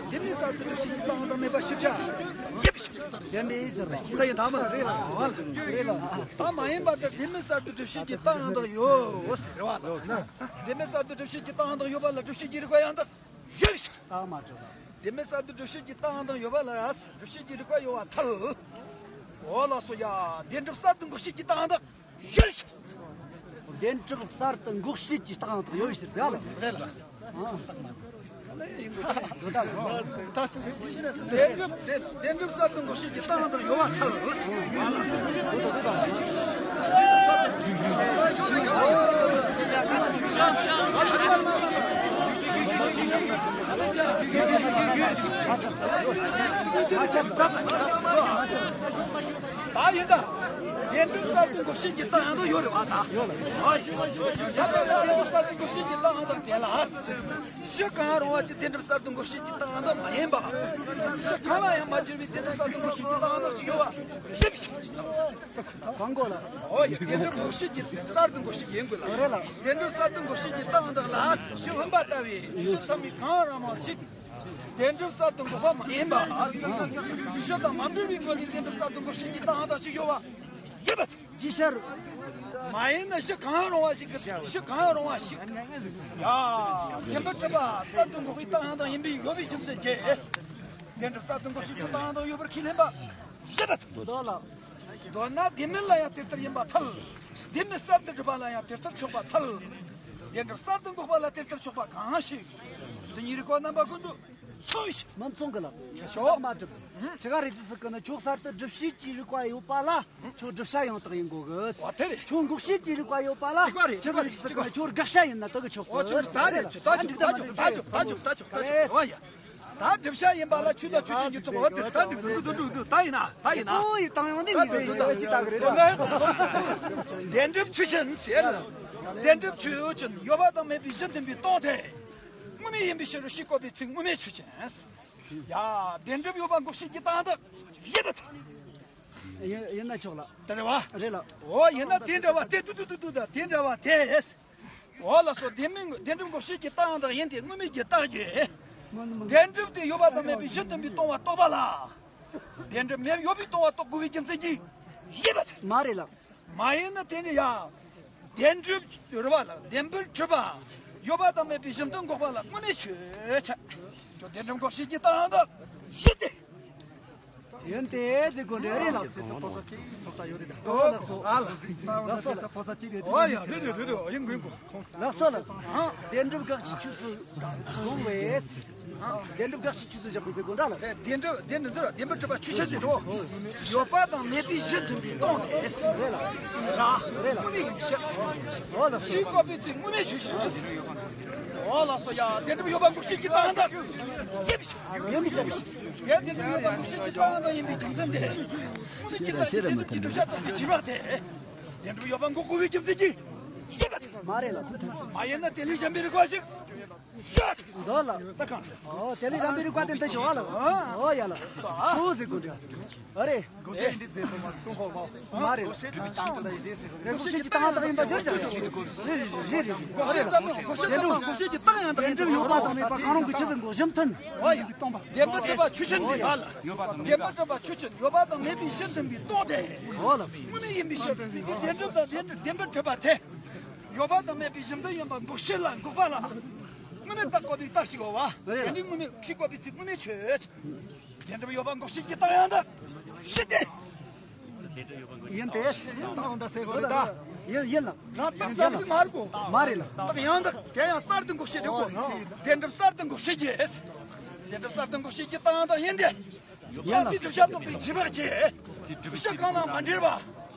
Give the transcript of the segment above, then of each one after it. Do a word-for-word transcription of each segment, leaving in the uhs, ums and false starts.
ལྡན་མིན་གསར་དུ་སྒྲུབ་བྱེད་ཀྱི་རྟགས་ཡང་དག་མེད་པ་ཞིབ་ཆ། ལྡན་མིན་ཟེར་བ། ད་ཡིན་ད་མ་རེད་ལ། ད་མ་ཡིན་པ་དེ་ལྡན་མིན་གསར་དུ་སྒྲུབ་བྱེད་ཀྱི་རྟགས་ཡང་དག་ཡོད་ཟེར་བ་ལ། ལྡན་མིན་གསར་དུ་སྒྲུབ་བྱེད་ཀྱི་རྟགས་ཡང་དག་ཡོད་པ་ལ་སྒྲུབ་བྱེད་ཀྱི་རིགས་པ་ཡང་དག་ཡོད། རྟགས་མ་གྲུབ་པ། ལྡན་མིན་གསར་དུ་སྒྲུབ་བྱེད་ཀྱི་རྟགས་ཡང་དག་ཡོད་པ་ལ་སྒྲུབ་བྱེད་ཀྱི་རིགས་པ་ཡོད་པ་ཐལ། འོ་ལགས་སོ་ཡ། བདེན་གྲུབ་གསར་དུ་འགོག་བྱེད་ཀྱི་རྟགས་ཡང་དག་ཡོད། བདེན་གྲུབ་གསར་དུ་འགོག་བྱེད་ཀྱི་རྟགས་ཡང་དག་ཡོད་ཟེར་ད་ལ། རེད་ལ། ཨ། བདེན་གྲུབ་བདེན་གྲུབ་གསར་དུ་འགོག་བྱེད་ཀྱི་རྟགས་ཡང་དག་ཡོད་པ་ཐལ། ད་ཡིན་ད། བདེན་གྲུབ་གསར་དུ་འགོག་བྱེད་ཀྱི་རྟགས་ཡང་དག་ཡོད་རེད་བ་ད། ཨ། བདེན་གྲུབ་གསར་དུ་འགོག་བྱེད་ཀྱི་རྟགས་ཡང་དག་དེ་ལ། གཞི་གང་རུང་བ་ཅིག་བདེན་གྲུབ་གསར་དུ་འགོག་བྱེད་ཀྱི་རྟགས་ཡང་དག་མ་ཡིན་པ། གཞི་གང་ལ་ཡང་མ་གྱུར་པའི་བདེན་གྲུབ་གསར་དུ་འགོག་བྱེད་ཀྱི་རྟགས་ཡང་དག་ཅིག་ཡོད་བ། གང་གོ་ལ། ཨོ་ཡ། བདེན་གྲུབ་འགོག་བྱེད་ཀྱི་གསར་དུ་འགོག་བྱེད་ཡིན་དགོས་ལ། རེད་ལ། བདེན་གྲུབ་གསར་དུ་འགོག་བྱེད་ཀྱི་རྟགས་ཡང་དག་ལ་གཞི་བུམ་པ་ལྟ་བུའི་གཞི་ཚང་མའི་གང་རུང་བ་ཞིག་བདེན་གྲུབ་གསར་དུ་འགོག་པ་མ་ཡིན་པ། གཞི་དང་མ་འབྲེལ་བའི་སྒོ་ནས་བདེན་གྲུབ་གསར་དུ་འགོག་བྱེད་ཀྱི་རྟགས་ཡང་དག་ཅིག་ཡོད་བ། ཡོད་པ། ཅི་ཕྱིར། མ་ཡིན་ན་གཞི་གང་རུང་བ་ཞིག་གི་གཞི་གང་རུང་བ་ཞིག་ཡ། བདེན་པར་གྲུབ་པ་གསར་དུ་འགོག་པའི་རྟགས་ཡང་དག་ཡིན་པའི་ཡོད་པའི་རྒྱུ་མཚན་གྱིས། བདེན་གྲུབ་གསར་དུ་འགོག་བྱེད་ཀྱི་རྟགས་ཡང་དག་ཡོད་པར་ཁས་ལེན་པ་ཡིན་པ། མདོ་ལ། མདོར་ན་བདེན་མིན་ལ་ཡང་དེ་ལྟར་ཡིན་པ་ཐལ། བདེན་མིན་གསར་དུ་གྲུབ་པ་ལ་ཡང་དེ་ལྟར་ཆོག་པ་ཐལ། བདེན་གྲུབ་གསར་དུ་འགོག་པ་ལ་དེ་ལྟར་ཆོག་པ་གང་ཞིག་དེ་ཉིད་རིགས་པ་རྣམ་པ་ཀུན་ཏུ། མཚུངས་ཤིང་། མི་མཚུངས་གི་ལ། ཡ་ཤོ། མ་གྲུབ། ཧུམ། ཅི་ག་རེད་དུས་སུ་གི་ནི་ཁྱོད་གསར་དུ་སྒྲུབ་བྱེད་ཀྱི་རིགས་པ་ཡོད་པ་ལ་ཁྱོད་བསྒྲུབ་བྱ་ཡང་དག་ཡིན་དགོས་གི། འོ་དེ་རེད། ཁྱོད་འགོག་བྱེད་ཀྱི་རིགས་པ་ཡོད་པ་ལ་གཅིག་པ་རེད། ཅི་ག་རེད་དུས་སུ་གི་ནི་ཁྱོད་དགག་བྱ་ཡིན་ན་དག་གི་ཆོག་གི། འོ་ཅི་ད་རེད། ད་ཆོག་ད་ཆོག་ད་ཆོག་ད་ཆོག་ད་ཆོག་ད་ཆོག་འོ་ཡ། ད་སྒྲུབ་བྱ་ཡིན་པ་ལ་ཆོས་ལ་ཆོས་ཅན་གྱི་ཚོགས། འོ་དེ་ད་འགྲུབ་འགྲུབ་འགྲུབ་འགྲུབ་འགྲུབ་ད་ཡིན་ན་ད་ཡིན་ན། ཨོ་ཡི་བཏང་ཡོང་དེ་མི་ཚེ་ཡི་ཞིག་ད་གི་རེད། བདེན་གྲུབ་ཆོས་ཅན་ཟེར། བདེན་གྲུབ་ཆོས་ཅན། ཡོད་པ་དང་མེད་པའི་གཞི་མཐུན་པའི་སྟོང་ཐལ། དངོས་མེད་ཡིན་པའི་ཕྱིར་རོ་ཞེས་བཀོད་པའི་ཚིག་དངོས་མེད་ཆོས་ཅན། ཡ། བདེན་གྲུབ་ཡོད་པ་འགོག་བྱེད་ཀྱི་རྟགས་འདི་ཡིན་པར་ཐལ། ཡིན་ཡིན་ན་ཆོག་ལ། དེ་རེད་བ། རེད་ལ། འོ་ཡིན་ན་དེ་འདྲ་བ་དེ་དུ་དུ་དུ་དུ་དང་དེ་འདྲ་བ་དེ། འོ་ལགས་སོ། བདེན་མིན་བདེན་གྲུབ་འགོག་བྱེད་ཀྱི་རྟགས་འདི་ཡིན་ཏེ་དངོས་མེད་ཀྱི་རྟགས་ཀྱིས། བདེན་གྲུབ་དེ་ཡོད་པ་དང་མེད་པའི་གཞི་མཐུན་པའི་སྟོང་པ་རྟོགས་པ་ལ། བདེན་གྲུབ་མེད་ཡོད་པའི་སྟོང་པ་རྟོགས་དགོས་པའི་རྒྱུ་མཚན་གྱིས་ཡིན་པར་ཐལ། མ་རེད་ལ། མ་ཡིན་ན་དེ་ནི་ཡང་། བདེན་གྲུབ་རེད་བ་ལ་བདེན་པར་གྲུབ་པ། ཡོད་པ་དང་མེད་པའི་གཞི་མཐུན་འགོག་པ་ལ་དངོས་མེད་ཆོས་ཅན། ཁྱོད་བདེན་གྲུབ་འགོག་བྱེད་ཀྱི་རྟགས་འདི་ཡིན་ཏེ། ཡིན་ཏེ་དེ་དགོས་འདྲ་རེད་ལགས་སོ། ཕོ་གསར་གཅིག་སོགས་ད་ཡོད་རེད་ད། ཨོ་ལགས་སོ། ཨ་ལགས་སོ། ལགས་སོ་ལགས། ཕོ་གསར་གཅིག་རེད་དེ། ཨོ་ཡ་རེད་རེད་རེད་རེད། ཡིན་དགོས་ཡིན་དགོས། ལགས་སོ་ལགས། བདེན་གྲུབ་དགག་བྱའི་ཆོས་སུ་དགོངས་པས། བདེན་གྲུབ་དགག་བྱའི་ཆོས་སུ་བཞག་པའི་ཟེར་དགོས་འདྲ་ལ། རེད། བདེན་གྲུབ་བདེན་གྲུབ་འདི་ལ་བདེན་པར་གྲུབ་པ་ཆོས་ཅན་ཟེར་རོ། ཡོད་པ་དང་མེད་པའི་གཞི་མཐུན་པའི་སྟོང་ཐལ། རེད་ལ། རེད་ལ། དངོས་མེད་ཡིན་པའི་ཕྱིར། འོ་ལགས་སོ། ཞེས་བཀོད་པའི་ཚིག་དངོས་མེད་ཆོས་ཅན། འོ་ལགས་སོ་ཡ། བདེན་གྲུབ་ཡོད་པ་འགོག་བྱེད་ཀྱི་རྟགས་འདི་ཡིན་པའི་ཕྱིར། ཡིན་པའི་ཕྱིར། ཡ། བདེན་གྲུབ་ཡོད་པ་འགོག་བྱེད་ཀྱི་རྟགས་འདི་ཡིན་པའི་རྒྱུ་མཚན་དེ། དངོས་མེད་ཀྱི་རྟགས་ཀྱི་བདེན་གྲུབ་ཀྱི་བསྒྲུབ་བྱ་རྟོགས་པའི་བྱེ་བྲག་དེ། བདེན་གྲུབ་ཡོད་པ་འགོག་དགོས་པའི་རྒྱུ་མཚན་གྱིས་ཡིན་པར་ཐལ། མ་རེད་ལ། མ་ཡིན་ན་དེ་ལས་གཞན་པའི་རིགས་པ་ཞིག་མདོ་ལ། ད་གང་། ཨོ་དེ་ལས་གཞན་པའི་རིགས་པ་དེ་འདི་ཞོག་ལ། ཨོ་ཡ་ལ། ཤོག་ཟེར་དགོས་འདྲ། ཨ་རེ། མ་རེད། རེ་འགོག་བྱེད་ཀྱི་རྟགས་ཡང་དག་ཡིན་པ་ཅིག་རེད། རེད་རེད་རེད། ཨ་རེ་ལ། འགོག་བྱེད་ཀྱི་རྟགས་ཡང་དག་ཡིན་པ་ཅིག་རེད། བདེན་གྲུབ་ཡོད་པ་དང་མེད་པ་གང་རུང་གི་ཆོས་སུ་འགོག་གཞི་མཐུན། ཨོ་ཡ། བདེན་པར་གྲུབ་པ་ཆོས་ཅན་དེ་ལ། བདེན་པར་གྲུབ་པ་ཆོས་ཅན། ཡོད་པ་དང་མེད་པའི་གཞི་མཐུན་པའི་སྟོང་ཐལ། ཨོ་ལ། དངོས་མེད་ཡིན་པའི་ཕྱིར། བདེན་གྲུབ་དང་བདེན་གྲུབ་བདེན་པར་གྲུབ་པ་དེ། ཡོད་པ་དང་མེད་པའི་གཞི་མཐུན་ཡིན་པ་འགོག་བྱེད་ལ་འགོག་པ་ལ། དངོས་མེད་རྟགས་བཀོད་པའི་རྟགས་ཤིག་ཡོད་བ། རེད། དེ་ནི་དངོས་མེད་ཞེས་བཀོད་པའི་ཚིག་དངོས་མེད་ཆོས་ཅན། བདེན་གྲུབ་ཡོད་པ་འགོག་བྱེད་ཀྱི་རྟགས་ཡང་དག་ཞིག་སྟེ། ཡིན་ཏེ། རྟགས་ཡང་དག་ཟེར་དགོས་རེད་ད། ཡིན་ཡིན་ལ། རང་རྟགས་ཙམ་ཞིག་མ་རེད་གོ། མ་རེད་ལ། རྟགས་ཡང་དག་དེ་ཡང་གསར་དུ་འགོག་བྱེད་རེད་གོ། བདེན་གྲུབ་གསར་དུ་འགོག་བྱེད་ཀྱི། བདེན་གྲུབ་གསར་དུ་འགོག་བྱེད་ཀྱི་རྟགས་ཡང་དག་ཡིན་ཏེ། ཡིན་ལ། རྟགས་ཀྱི་བསྒྲུབ་བྱ་རྟོགས་པའི་བྱེ་བྲག་གིས། བསྒྲུབ་བྱ་གང་ལའང་མ་འབྲེལ་བ།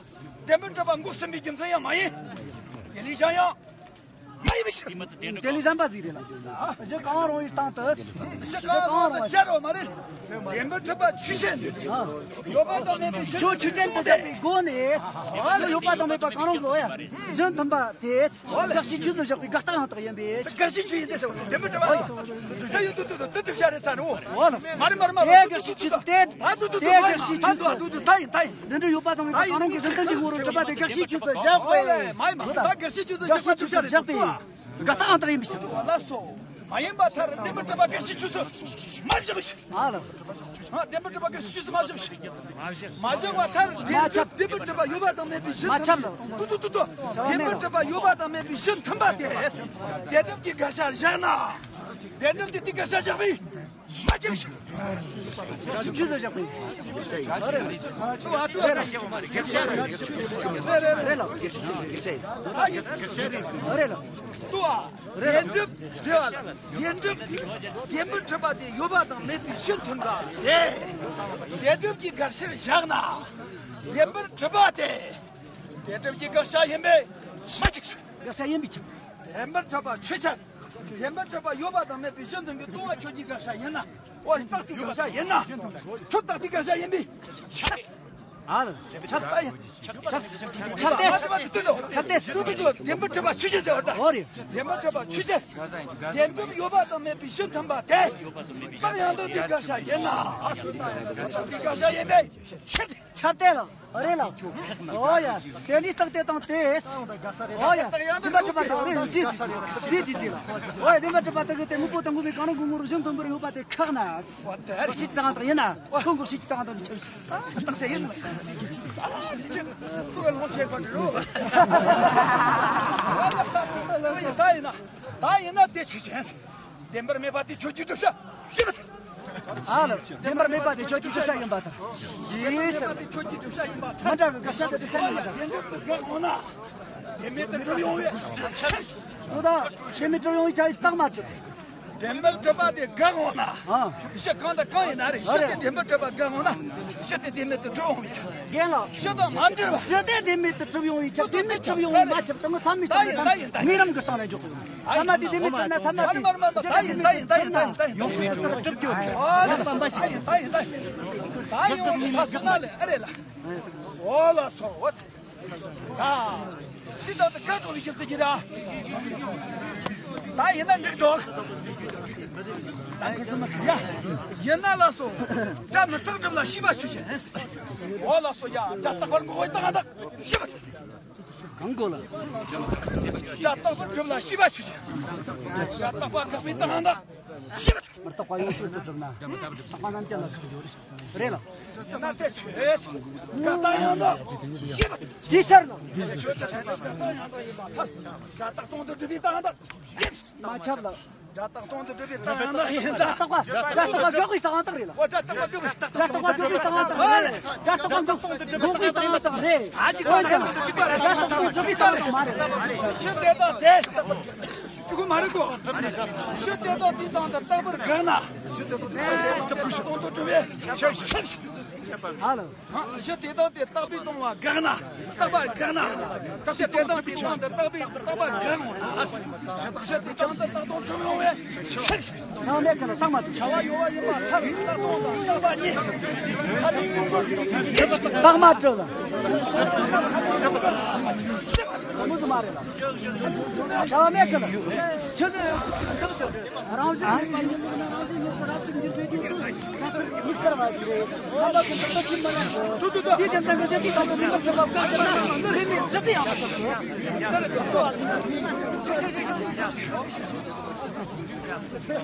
བདེན་པར་གྲུབ་པ་འགོག་ཟིན་པའི་རྒྱུ་མཚན་ཡང་མ་ཡིན། དེ་ལས་གཞན་ཡང་མ་ དེ་ལས་གཞན་པ་ཟིག་རེད་ལ། གཞི་གང་རུང་བའི་སྟེང་དུ། གཞི་གང་རུང་བ་སྦྱར་རོ་མ་རེད། བདེན་པར་གྲུབ་པ་ཆོས་ཅན། ཡོད་པ་དང་མེད་པའི་གཞི། ཆོས་ཆོས་ཅན་དུ་བཞག་པའི་སྒོ་ནས། གཞི་ཡོད་པ་དང་མེད་པ་གང་རུང་གི། འོ་ཡ། གཞི་མཐུན་པ་དེ། དགག་བྱའི་ཆོས་སུ་བཞག་པའི་དགག་རྟགས་ཡང་དག་ཡིན་པས། དགག་བྱའི་ཆོས་ཡིན་ཏེ་ཟེར་བ་དེ་བདེན་པར་གྲུབ་པ། ད་ཡོད་དུ་དུ་དུ་དུ་གྲུབ་བྱ་རེད་ས་རུ། འོ་ལགས། མ་རེད་མ་རེད་མ་རེད། དེ་དགག་བྱའི་ཆོས་སུ་དེ། ད་དུ་དུ་དེ་དུ་དགག་བྱའི་ཆོས་སུ། ད་དུ་དུ་ད་ཡིན་ད་ཡིན། འདི་འདྲ་ཡོད་པ་དང་མེད་པ་གང་རུང་གི་གཞི་མཐུན་གྱི་ངོ་བོར་གྲུབ་པ་དེ་དགག་བྱའི་ཆོས་སུ་བཞག་པས། འོ་ལེ་མ་ཡིན་མ་ཡིན། ད་དགག་བྱའི་ཆོས་སུ་བཞག་པ་གྲུབ་བྱ་རེད་ས་རུ། དགག་རྟགས་ཡང་དག་ཡིན་པའི་ཕྱིར། ལགས་སོ། མ་ཡིན་པ་མཐར་བདེན་པར་གྲུབ་པ་དགག་བྱའི་ཆོས་སུ་མ་བཞག་པའི་ཕྱིར། ཨ་ལ། ཨ། བདེན་པར་གྲུབ་པ་དགག་བྱའི་ཆོས་སུ་མ་བཞག་པའི་ཕྱིར། མ་བཞག་པ་མཐར་བདེན་གྲུབ་བདེན་པར་གྲུབ་པ་ཡོད་པ་དང་མེད་པའི་གཞི། མ་ཁྱབ་ལ། ཏུ་ཏུ་ཏུ་ཏུ། བདེན་པར་གྲུབ་པ་ཡོད་པ་དང་མེད་པའི་གཞི་མཐུན་པ་དེ། བདེན་གྲུབ་ཀྱི་དགག་བྱ་བཞག་ན། བདེན་གྲུབ་དེ་དེ་དགག་བྱ་བཞག་པས་མ་བཞག་པའི་ཕྱིར། ཆུད་ཟོས་བཞག་པའི། རེད་ལ། རེད་ལ། རེད་ལ། ལྟོས་ཨ། བདེན་གྲུབ་རེད་བ་ལ། བདེན་གྲུབ་བདེན་པར་གྲུབ་པ་དེ་ཡོད་པ་དང་མེད་པའི་གཞི་མཐུན་པ་དེ། བདེན་གྲུབ་ཀྱི་དགག་བྱར་བཞག་ན། བདེན་པར་གྲུབ་པ་དེ། བདེན་གྲུབ་ཀྱི་དགག་བྱ་ཡིན་པས་མ་གཅིག་དགག་བྱ་ཡིན་པའི་ཕྱིར། བདེན་པར་གྲུབ་པ་ཆོས་ཅན། བདེན་པར་གྲུབ་པ་ཡོད་པ་དང་མེད་པའི་གཞི་མཐུན་པའི་ལྟོས་ཨ་ཁྱོད་ཀྱི་དགག་བྱ་ཡིན་ན། འོ་རྟགས་དེ་དགག་བྱ་ཡིན་ན། ཁྱོད་རྟགས་དེ་དགག་བྱ་ཡིན་པས་ཁྱབ། ཨ་ལ། ཁྱབ་ས་ཡིན། ཁྱབ་ས་ཡིན། ཁྱབ་སྟེ། ཁྱབ་སྟེ། ཏུ་ཏུ་ཏུ། བདེན་པར་གྲུབ་པ་ཆོས་ཅན་ཟེར་བ་ད། འོ་རེད། བདེན་པར་གྲུབ་པ་ཆོས་ཅན། བདེན་གྲུབ་ཡོད་པ་དང་མེད་པའི་གཞི་མཐུན་པ་དེ། རྟགས་ཡང་དག་དེ་དགག་བྱ་ཡིན་ན། རྟགས་དེ་དགག་བྱ་ཡིན་པས་ཁྱབ་སྟེ། ཁྱབ་སྟེ་ལ། རེད་ལ། འོ་ཡ། དེ་ནི་རྟགས་དེ་དང་དེ། འོ་ཡ། བདེན་པར་གྲུབ་པ་དེ་རེད། འདི་འདི་འདི་འདི་ལ། འོ་ཡ། བདེན་པར་གྲུབ་པ་དེ་གི་དེ་དངོས་པོ་དང་དངོས་མེད་གང་རུང་གི་ངོ་བོར་གཞི་མཐུན་པར་ཡོད་པ་དེ་ཁག་ན། འགོག་བྱེད་ཀྱི་རྟགས་ཡང་དག་ཡིན་ན། ཁྱོད་འགོག་བྱེད་ཀྱི་རྟགས་ཡང་དག་ནི་ཁྱབ་ཤིང་། རྟགས་དེ་ཡིན། ཁོ་ལ་ལོངས་སྤྱད་པ་འདྲ་རོ། ད་ཡིན་ན། ད་ཡིན་ན་དེ་ཆོས་ཅན། བདེན་པར་མེད་པ་དེ་ཆོས་ཀྱི་བསྒྲུབ་བྱ་ཞེས་པ་དང་། ཨ་ལ། བདེན་པར་མེད་པ་དེ་ཆོས་ཀྱི་བསྒྲུབ་བྱ་ཡིན་པ་དང་། ཞེས་ཟེར། བདེན་པར་མེད་པ་དེ་ཆོས་ཀྱི་བསྒྲུབ་བྱ་ཡིན་པ་དང་། མ་འདྲ་བའི་དགག་བྱ་དེ་དེ་ཁས་ལེན་བྱ། བདེན་གྲུབ་ཏུ་དགག་འོང་ན། བདེན་མེད་དུ་གྲུབ་ཡོང་བས་ཆོས་ཅན། འོ་ད་བདེན་མེད་གྲུབ་ཡོང་བའི་ཆ་ཡི་རྟགས་མ་གྲུབ། བདེན་པར་གྲུབ་པ་དེ་དགག་འོང་ན། ཨ། གཞི་གང་དང་གང་ཡིན་ན་རེད། གཞི་དེ་བདེན་པར་གྲུབ་པ་དགག་འོང་ན། གཞི་དེ་བདེན་མེད་དུ་གྲུབ་འོང་བའི་ཆ། རྒན་ལགས། གཞི་དང་མ་འབྲེལ་བ། གཞི་དེ་བདེན་མེད་དུ་གྲུབ་ཡོང་བའི་ཆ། བདེན་མེད་གྲུབ་ཡོང་བའི་མ་ཁྱབ་དང་མཚམས་མེད་ད་ཡིན་ད་ཡིན། དངོས་རང་གི་སྟེང་ལ་འཇོག་དགོས། ཚད་མ་དེ་བདེན་མེད་གྲུབ་ན་ཚད་མ་དེ། མ་རེད་མ་རེད་མ་རེད། ད་ཡིན་ད་ཡིན་ད་ཡིན་ད་ཡིན་ད་ཡིན། ཡོངས་སུ་གྲུབ་རྒྱུ་རེད། ཨོ་ལ་ད་ཡིན་ད་ཡིན་ད་ཡིན་ད་ཡིན། ད་ཡོང་ཐག་ཟིན་ན་ལས་ཨ་རེད་ལ། ཨོ་ལ་སོ་འོ། ད་འདི་ལྟར་དུ་བཀའ་གྲོལ་བའི་ཞིབ་ཚིག་གི་ར། ད་ཡིན་ན་འགྲིག་འདུག་ད་ཁུ་སུ་མ་ཡ། ཡིན་ན་ལ་སོ། སྒྲ་མི་རྟག་སྒྲུབ་ལ་ཤེས་པ་ཆོས་ཅན། ཨོ་ལ་སོ་ཡ། སྒྲ་རྟག་པར་འགོག་པའི་རྟགས་ཡང་དག་ཤེས་པ། གང་གོ་ལ། སྒྲ་རྟག་པར་སྒྲུབ་ལ་ཤེས་པ་ཆོས་ཅན། སྒྲ་རྟག་པ་འགག་པའི་རྟགས་ཡང་དག་ཤེས་པ། མི་རྟག་པ་ཡོངས་སུ་གྲུབ་ན། རྟག་པ་རྣམས་ཀྱང་ལ་ཁག་འགྱུར། རེད་ལ། ན་དེ་ཆོས་ཅན། དགག་རྟགས་ཡང་དག་ཤེས་པ། ཅི་ཕྱིར་ན། དེ་ཆོས་ཅན། དགག་རྟགས་ཡང་དག་ཡིན་པར་ཐལ། སྒྲ་རྟག་སྟོང་དུ་གྲུབ་པའི་རྟགས་ཡང་དག་ཤེས་པ། མ་ཁྱབ་ལ། སྒྲ་རྟག་སྟོང་དུ་གྲུབ་པའི་རྟགས་ཡང་དག་ཡིན་ད། རྟག་པ། སྒྲ་རྟག་པ་འགག་པའི་རྟགས་ཡང་དག་རེད་ལ། འོ་སྒྲ་རྟག་པ་འགག་པའི། སྒྲ་རྟག་པ་འགག་པའི་རྟགས་ཡང་དག་རེད། སྒྲ་རྟག་པ་འགག་སྟོང་དུ་གྲུབ་པའི་རྟགས་ཡང་དག་རེད། ཨ་ཅི་འོ་ཡ། སྒྲ་རྟག་སྟོང་དུ་གྲུབ་པའི་རྟགས་ཡང་དག་མ་རེད། གཞི་དེ་དག་དེ། ཅི་གོ་མ་རེད་གོ། གཞི་དེ་དག་དེའི་སྟེང་དུ་རྟག་པར་འགག་ན། གཞི་དེ་དག་དེའི་སྟེང་དུ་རྟག་པར་སྟོང་དུ་གྲུབ་པའི་ཆ་ཤས། ཨ་ལ། གཞི་དེ་དག་དེ་རྟག་པས་སྟོང་བ་འགག་ན། རྟག་པ་འགག་ན། གཞི་དེ་དག་དེའི་སྟེང་དུ་རྟག་པས་རྟག་པ་འགག་འོང་ན། གཞི་དེ་ཀྱང་དུ་རྟག་སྟོང་གྲུབ་ཡོང་བས། བྱ་བ་མེད་ཀྱི་ལ་རྟགས་མ་གྲུབ། བྱ་བ་ཡོད་པ་ཡིན་པར་ཐལ། རྟག་སྟོང་དང་རྟག་པ་གཉིས། ཐལ་ལུགས་མངོན་རྟགས་མ་གྲུབ་ལ། མུ་མ་རེད་ལ། བྱ་བ་མེད་ཀྱི་ལ། ཆོས་དེ་རང་བཞིན་མེད་པ་ཡིན་ན་རང་བཞིན་མེད་པ་རབ་ཏུ་འགྱུར་བའི་རྒྱུ་དེ་དམིགས་བཀར་བ་ཞིག་རེད། ཐ་མ་དེ་འདི་ལྟར་ཅི་མ་ཡིན། དེ་དེ་འདྲ་གི་ཅི་ཐིག་དང་དེ་འདི་ལྟར་བཀར་བ་བཀར་ཟེར་ན་རེ་མིག་ཅི་སྟེ་ཡང་མ་ཆགས་སོ།